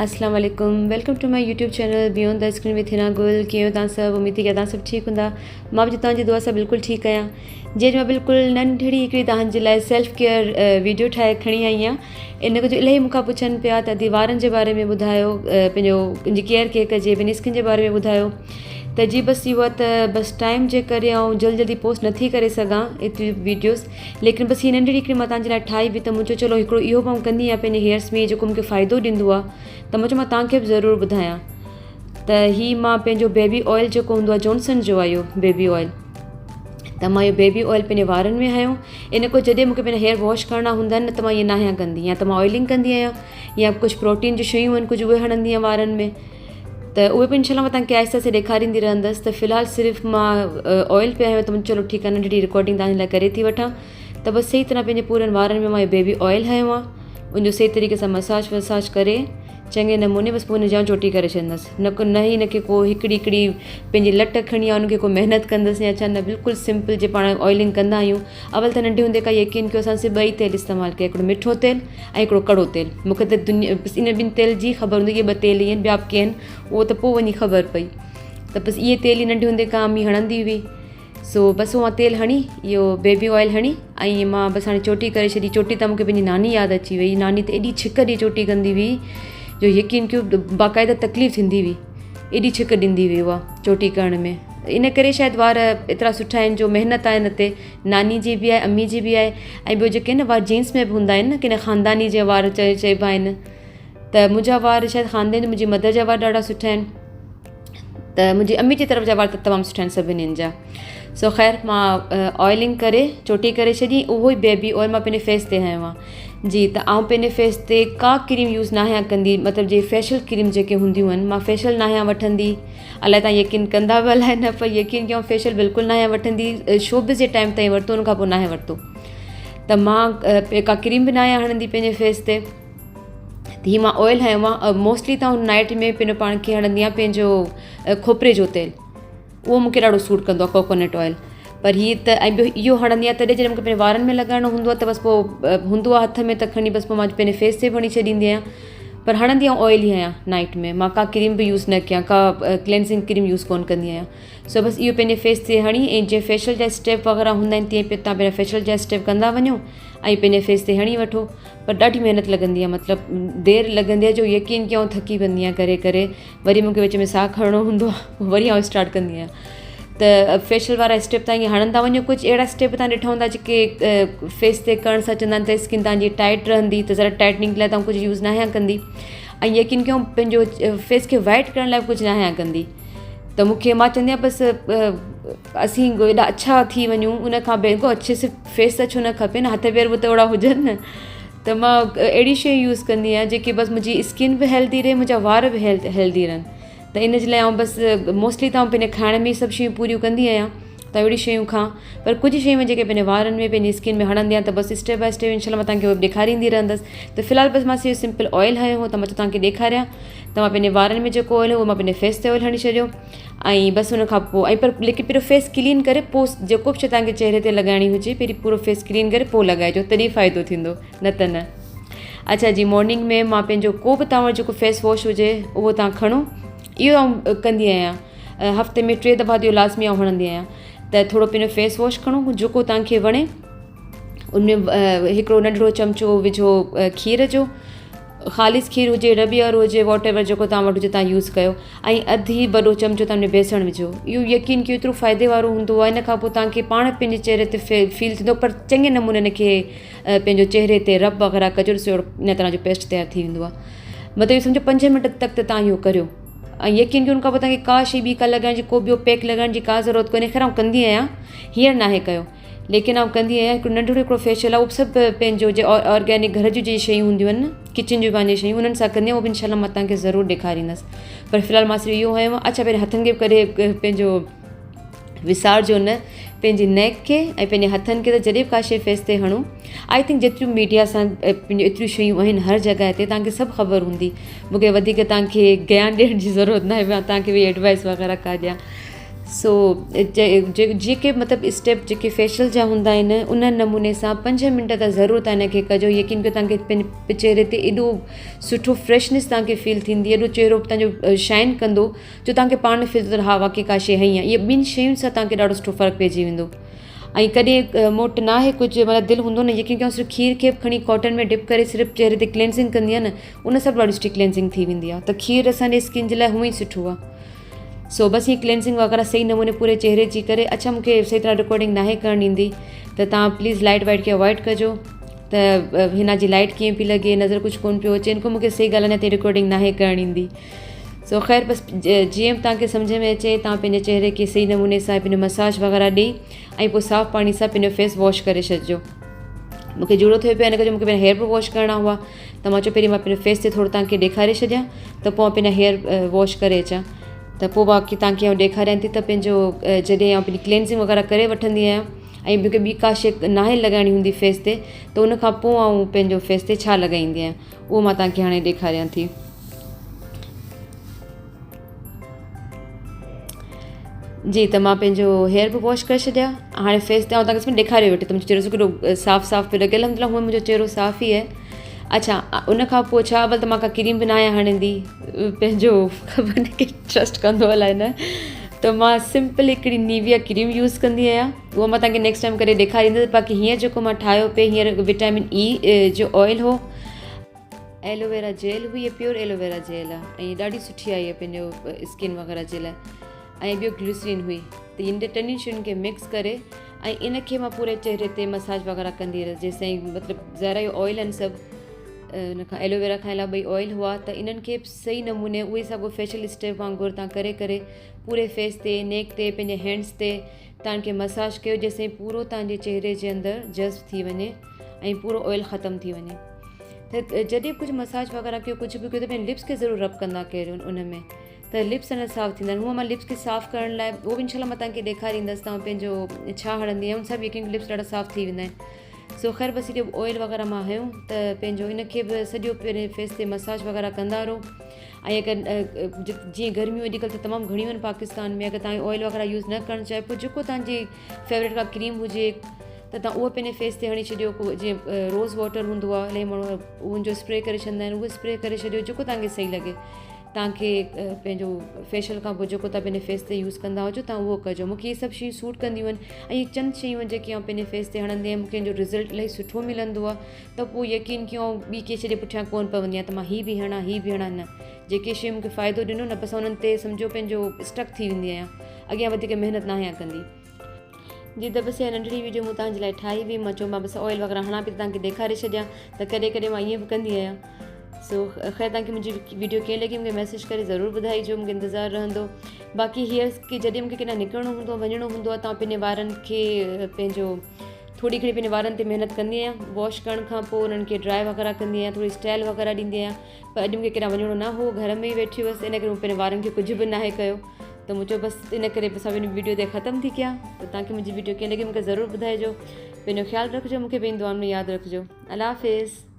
اسلام عليڪم welcome to my YouTube channel beyond the screen with Hina Gul. ڪيئن آهيو توهان سڀ؟ اميد ٿي ڪيان توهان سڀ ٺيڪ هوندا. مان به توهان جي دعا سان بلڪل ٺيڪ آهيان. جي اڄ مان بلڪل ننڍڙي هڪڙي توهان جي لاء سيلف ڪيئر ويڊيو ٺاهي کڻي آئي آهيان. ان جو الاهي مون کان پڇن پيا ته ادي وارن جي باري ۾ ٻڌايو، پنهنجو ان جي ڪيئر ڪيئن ڪجي، پنهنجي اسڪن جي باري ۾ ٻڌايو. ته جي بس اهو آهي ته بس ٽائيم جي ڪري آئون جلدي جلدي پوسٽ نٿي ڪري سگهان ايتريون ويڊيوز، ليڪن بس هي ننڍڙي هڪڙي مان توهان جي لاء ٺاهي هئي ته مون چيو چلو هڪڙو اهو به آئون ڪندي آهيان پنهنجي هيئرس ۾ جيڪو مون کي فائدو ڏيندو آهي ته مان چيو مان توهان کي به ضرور ٻڌايان. ته هي مان پنهنجو بيبي آئل جيڪو هوندو آهي جانسن جو آهي اهو بيبي آئل، ته مان اهو بيبي آئل پنهنجي وارن ۾ هنيو. ان کان جڏهن مون کي پنهنجا هيئر واش ڪرڻا هوندا آهن نه ته مان ائين ناهيان ڪندي، يا ته مان آئلنگ ڪندي آهيان يا ڪجهه پروٽين جون شيون آهن ڪجهه اهي هڻندي آهيان وارن ۾، ته اهي به انشاء الله مان توهان کي آهستي آهستي ڏيکاريندي رهندس. ته في الحال صرف مان آئل پيا هنيو ته چلو ٺيڪ آهي ننڍڙي رڪارڊنگ توهان جي لاء ڪري ٿي وٺان. ته بس صحيح طرح پنهنجي پورن وارن ۾ مان اهو بيبي آئل هنيو آهي، ان جو صحيح طريقي سان مساج وساج ڪري چڱي نموني بس پوء ان جا چوٽي ڪري ڇڏيندس. نه ڪو نه ئي ان کي ڪو هڪڙي هڪڙي پنهنجي لٽ کڻي يا ان کي ڪو محنت ڪندس يا ڇا نه، بلڪل سمپل جي پاڻ آئلنگ ڪندا آهيون. اول ته ننڍي هوندي کان يقين ڪيو اسان صرف ٻه ئي تيل استعمال ڪيا، هڪڙو مٺو تيل ۽ هڪڙو ڪڙو تيل. مون کي ته دنيا بس ان ٻن تيل جي خبر هوندي اهي ٻه تيل ئي آهن، ٻيا به ڪي آهن اهو ته پوء وڃي خبر پئي. ته بس اهي تيل ئي ننڍي هوندي کان امي هڻندي هئي. سو بس اهو مان تيل هڻي اهو بيبي آئل هڻي ۽ مان بس هاڻي چوٽي ڪري ڇڏي. چوٽي تان مونکي پنهنجي ناني ياد اچي وئي. ناني ته ايڏي ڇڪ ڏئي چوٽي ڪندي هئي جو يقين ڪيو باقاعده تڪليف ٿيندي هئي، ايڏي ڇڪ ڏيندي هئي اها چوٽي ڪرڻ ۾. ان ڪري شايد وار ايترا سٺا آهن جو محنت آهي ان تي، ناني جي به آهي امي جي به آهي ۽ ٻيو جيڪي نه وار جينس ۾ به هوندا آهن نه ڪنهن خانداني جا وار چئبا آهن، ته منهنجا وار شايد خانداني منهنجي مدر جا وار ڏاڍا سٺا آهن، ته منهنجي امي جي طرف جا وار ته تمام سٺا آهن سڀني جا. سو خير مان آئلنگ ڪري چوٽي ڪري ڇڏي، اهو ئي بيبي آئل مان پنهنجي فيس تي هنيو آهي. جي ته آئون پنهنجي فيس تي ڪا ڪريم يوز نه آهيان ڪندي، مطلب جي فيشل ڪريم جيڪي هونديون آهن مان فيشل نه آهيان وٺندي. الائي تان يقين ڪندا به الائي نه، پر يقين ڪيو فيشل بلڪل نه آهيان وٺندي. شوبز جي ٽائيم تائين ورتو ان کان پوء نه آهي ورتو. ته مان ڪا ڪريم به نه آهيان هڻندي پنهنجي فيس تي. هي مان آئل هنيو آهي موسٽلي ته آئون نائٽ ۾ پنهنجو پاڻ کي هڻندي آهيان پنهنجو کوپري جو تيل، اهو مونکي ڏاڍو سوٽ ڪندو آهي ڪوڪونٽ آئل. پر هي ته ۽ ٻيو اهو هڻندي آهيان تڏهن جڏهن مونکي پنهنجي وارن ۾ لڳائڻو هوندو آهي ته بس پوء هوندو آهي هٿ ۾ ته کڻي بس پوء مان پنهنجي فيس تي به هڻي ڇڏيندي آهيان. پر هڻندي آئون آئل ئي آهيان نائٽ ۾ مان ڪا ڪريم به يوز نه ڪيان، ڪا ڪلينزنگ ڪريم يوز ڪونه ڪندي آهيان. سو بس اهو پنهنجي فيس تي هڻي ۽ جيئن فيشل جا اسٽيپ وغيره هوندا آهن تيئن تان پنهنجا فيشل جا اسٽيپ ڪندا وڃو ۽ پنهنجي فيس تي هڻي وٺو. پر ڏاڍي محنت لڳندي آهي، مطلب دير لڳندي آهي جو يقين ڪيان آئون ٿڪي پوندي آهيان ڪري ڪري، وري مونکي وچ ۾ ساهه کڻڻو هوندو آهي وري آئون اسٽارٽ ڪندي آهيان. ته فيشل وارا اسٽيپ تان ائين هڻندا وڃو، ڪجهه اهڙا اسٽيپ تان ڏٺا هوندا جيڪي فيس تي ڪرڻ سان چوندا آهن ته اسڪن تان جي ٽائيٽ رهندي، ته ذرا ٽائيٽننگ لاء تان ڪجهه يوز نه آهيان ڪندي ۽ يقين ڪيو پنهنجو فيس کي وائيٽ ڪرڻ لاء به ڪجهه نه آهيان ڪندي. ته مونکي مان چوندي آهيان بس اسين ايڏا اڇا ٿي وڃون ان کان به اڇي صرف فيس ته اڇو نه کپي نه، هٿ پير به ته اوڙا هجن نه. ته مان اهڙي شيون يوز ڪندي آهيان جيڪي بس منهنجي اسڪن به هيلدي رهي منهنجا وار به هيلدي رهن. ته ان جي لاء آئون بس موسٽلي ته آئون پنهنجي کائڻ ۾ ئي سڀ شيون پوريون ڪندي آهيان ته اهڙي شيون کان، پر ڪجهه شيون جيڪي پنهنجي وارن ۾ پنهنجي اسڪن ۾ هڻندي آهيان ته بس اسٽيپ باء اسٽيپ انشاء الله مان توهان کي اهو به ڏيکاريندي رهندس. ته في الحال بس مان اهو سمپل آئل هنيو هو ته مان چيو توهان کي ڏيکاريان. ته مان پنهنجي وارن ۾ جيڪو آئل هو اهو مان پنهنجي فيس تي آئل هڻي ڇڏيو ۽ بس ان کان پوء ۽ پر ليڪن پهريون فيس ڪلين ڪري پوء جيڪو به شي توهان کي چهري تي لڳائڻي هجي پهرين پورو فيس ڪلين ڪري پوء لڳائجو تڏهن فائدو ٿيندو نه ته نه. اڇا جي مارننگ ۾ مان پنهنجو ڪو به توهان وٽ جيڪو فيس واش هجي اهو توهان کڻو، اهو آئون ڪندي آهيان هفتي ۾ 3 دفعا ته اهو لازمي آئون هڻندي آهيان. ته ٿورو پنهنجو فيس واش کڻو جيڪو توهان کي وڻي، ان ۾ هڪڙو ننڍڙو چمچو وجهو کير جو، خالص کير هجي رٻي وارو هجي واٽ ايور جيڪو توهان وٽ هجي توهان يوز ڪيو، ۽ اڌ ئي وڏو چمچو توهان ان ۾ بيسڻ وجهو. اهو يقين ڪيو ايترو فائدي وارو هوندو آهي. ان کان پوء توهان کي پاڻ پنهنجي چهري تي فيل ٿيندو، پر چڱي نموني ان کي پنهنجو چهري تي رب وغيره ڪجو ڏسو اهڙو ان طرح جو پيسٽ تيار ٿي ويندو آهي. مطلب اهو سمجهو 5 منٽ تڪ ته توهان اهو ڪريو ۽ يقين ڪيو ان کان پوء توهان کي ڪا شي ٻي ڪا لڳائڻ جي ڪو ٻيو پيڪ لڳائڻ جي ڪا ضرورت ڪونهي. خير آئون ڪندي آهيان، هينئر ناهي ڪيو ليڪن آئون ڪندي آهيان. هڪڙو ننڍڙو هڪڙو فيشل آهي اهو به سڀ پنهنجو جي آرگينڪ گهر جون جيڪي شيون هونديون آهن نه ڪچن جون پنهنجي شيون انهن سان ڪندي آهيان، اهو به انشاء الله مان توهان کي ضرور ڏيکاريندس. پر في الحال مان صرف اهو هنيو آهي. اڇا پنهنجي هٿن کي به ڪڏهن پنهنجو وسارجو نه، پنهنجي نيڪ کي ۽ پنهنجي هٿن کي ته جڏهن به ڪا شي فيس تي هڻو. I think جيتريون ميڊيا سان پنهنجون ايتريون شيون آهن هر جڳهه تي توهان کي سڀ خبر هوندي، مون کي وڌيڪ توهان کي گيان ڏيڻ جي ضرورت ناهي مان توهان کي ويهي ايڊوائس وغيره ڪا ڏيان. سو جيڪي مطلب اسٽيپ جيڪي فيشل جا هوندا آهن ان نموني سان پنج منٽ ته ضرور تان ان کي ڪجو يقين ڪيو تان کي پنهنجي چهري تي ايڏو سٺو فريشنيس تان کي فيل ٿيندي ايڏو چهرو تان جو شائن ڪندو جو تان کي پاڻ فيل ٿيندو ها واقعي ڪا شي هنئي آهي اهي ٻن شين سان تان کي ڏاڍو سٺو فرق پئجي ويندو ۽ ڪڏهن موٽ ناهي ڪجهه مطلب دل هوندو نه يقين ڪيو صرف کير کي به کڻي ڪاٽن ۾ ڊپ ڪري صرف چهري تي ڪلينزنگ ڪندي آهي نه ان سان به ڏاڍي سٺي ڪلينزنگ ٿي ويندي آهي ته کير اسان جي اسڪن جي لاء هونئن ئي سٺو آهي سو بس هي ڪلينزنگ وغيره صحيح نموني پوري چهري جي ڪري اڇا مونکي صحيح طرح رڪارڊنگ ناهي ڪرڻ ايندي ته تان پليز لائٽ وائٽ کي اوائڊ ڪجو ته هن جي لائٽ ڪيئن پي لڳي نظر ڪجهه ڪون پيو اچي ان کان مونکي صحيح ڳالهه اڃا تائين رڪارڊنگ ناهي ڪرڻ ايندي سو خير بس جيئن به تان کي سمجهه ۾ اچي تان پنهنجي چهري کي صحيح نموني سان پنهنجو مساج وغيره ڏئي ۽ پوء صاف پاڻي سان پنهنجو فيس واش ڪري ڇڏجو مونکي جوڙو ٿيو پيو ان ڪري مونکي پنهنجا هيئر به واش ڪرڻا هئا ته مان چيو پهرين مان پنهنجي فيس تي ٿورو توهان کي ڏيکاري ڇڏيان ته پوء پنهنجا هيئر واش ڪري اچان ته پوء باقي توهان کي آئون ڏيکاريان ٿي ته پنهنجو جڏهن آئون پنهنجي ڪلينزنگ وغيره ڪري وٺندي آهيان ۽ مونکي ٻي ڪا شي ناهي لڳائڻي هوندي فيس تي ته ان کان پوء آئون پنهنجو فيس تي ڇا لڳائيندي آهيان اهو مان توهان کي هاڻي ڏيکاريان ٿي. جي ته مان پنهنجو هيئر به واش ڪري ڇڏيا هاڻي فيس تي آئون توهان کي ڏيکاريو ويٺي ته منهنجو چهرو ڪيڏو صاف صاف پيو لڳي الحمد لله هونئن منهنجو چهرو صاف ئي آهي اڇا ان کان پوء ڇا اول ته مان ڪا ڪريم به نه آهيان هڻندي پنهنجو خبر نه ڪي ٽرسٽ ڪندو الائي نه ته مان سمپل هڪڙي نيويا ڪريم يوز ڪندي آهيان اها مان توهان کي نيڪسٽ ٽائيم ڪڏهن ڏيکاريندس باقي هينئر جيڪو مان ٺاهيو پئي هينئر وٽامن اي جو آئل هو ايلوويرا جيل هئي هي پيور ايلوويرا جيل آهي ۽ ڏاڍي سٺي آهي پنهنجو اسڪن وغيره جي لاء ۽ ٻيو گليسرين هئي ته ان ٽنهي شين کي مڪس ڪري ۽ ان کي مان پوري چهري تي مساج وغيره ڪندي رهيس جيسين مطلب ظاهر آهي آئل آهن سڀ ان کان ايلوويرا کان علاوه ٻئي آئل هئا ته انهن کي صحيح نموني اهي ساڳو فيشل اسٽيپ وانگر تان ڪري ڪري پوري فيس تي نيڪ تي پنهنجي هينڊس تي تان کي مساج ڪيو جيسين پورو تان جي چهري جي اندر جذب ٿي وڃي ۽ پورو آئل ختم ٿي وڃي ته جڏهن به ڪجهه مساج وغيره ڪيو ڪجهه به ڪيو ته پنهنجي لپس کي ضرور رب ڪندا ڪيو ان ۾ ته لپس اڃا صاف ٿيندا آهن هونء مان لپس کي صاف ڪرڻ لاء اهو به انشاء الله مان توهان کي ڏيکاريندس ته پنهنجو ڇا هڻندي آهيان ان سان به يقين لپس ڏاڍا صاف ٿي ويندا آهن سو خير بس اهو آئل وغيره مان هنيو ته پنهنجو ان کي به سڄو پنهنجي فيس تي مساج وغيره ڪندا رهو ۽ اگر جيئن گرميون اڄڪلهه ته تمام گهڻيون آهن پاڪستان ۾ اگر توهان آئل وغيره يوز نه ڪرڻ چاهيو پوء جيڪو توهان جي فيورٽ ڪا ڪريم هجي ته تان اهو پنهنجي فيس تي هڻي ڇڏيو ڪو جيئن روز واٽر هوندو آهي الاهي ماڻهو ان جو اسپري ڪري ڇڏندا آهن اهو اسپري ڪري ڇڏيو جيڪو تان کي صحيح لڳي تان کي پنهنجو فيشل کان پوء جيڪو تان پنهنجي فيس تي يوز ڪندا هجو تان اهو ڪجو مونکي اهي سڀ شيون سوٽ ڪنديون آهن ۽ اهي چند شيون آهن جيڪي آئون پنهنجي فيس تي هڻندي آهيان مونکي ان جو رزلٽ الاهي سٺو ملندو آهي ته پوء يقين ڪيو آئون ٻي ڪنهن شي جي پٺيان ڪونه پوندي آهيان ته مان هي به هڻان هي به هڻان نه جيڪي شيون مونکي فائدو ڏنو نه بس انهن تي سمجهو پنهنجو اسٽڪ ٿي ويندي آهيان اڳيان وڌيڪ محنت نه آهيان ڪندي. جي ته بس اها ننڍڙي ويڊيو مون توهان جي لاء ٺاهي هئي مان چيو مان بس آئل وغيره هڻان پئي ته توهان کي ڏيکاري ڇڏيان ته ڪڏهن ڪڏهن مان ائين به ڪندي آهيان سو خير توهان کي منهنجي ويڊيو ڪيئن لڳي مونکي ميسيج ڪري ضرور ٻڌائجو مونکي انتظار رهندو باقي هيئر کي جڏهن مونکي ڪيڏانهن نڪرڻو هوندو آهي وڃڻو هوندو آهي ته پنهنجي وارن کي پنهنجو ٿوري گهڻي پنهنجي وارن تي محنت ڪندي آهيان واش ڪرڻ کان پوء انهن کي ڊرائي وغيره ڪندي آهيان ٿوري اسٽائل وغيره ڏيندي آهيان پر اڄ مونکي ڪيڏانهن وڃڻو نه هو گهر ۾ ئي ويٺي هئس ان ڪري مون پنهنجي وارن کي ڪجهه به ناهي ڪيو ته مون چيو بس ان ڪري بس هن ويڊيو تي ختم ٿي ڪيان ته توهان کي منهنجي ويڊيو ڪيئن لڳي مونکي ضرور ٻڌائجو پنهنجو خيال رکجو مونکي پنهنجي دعائن ۾ ياد رکجو الله حافظ.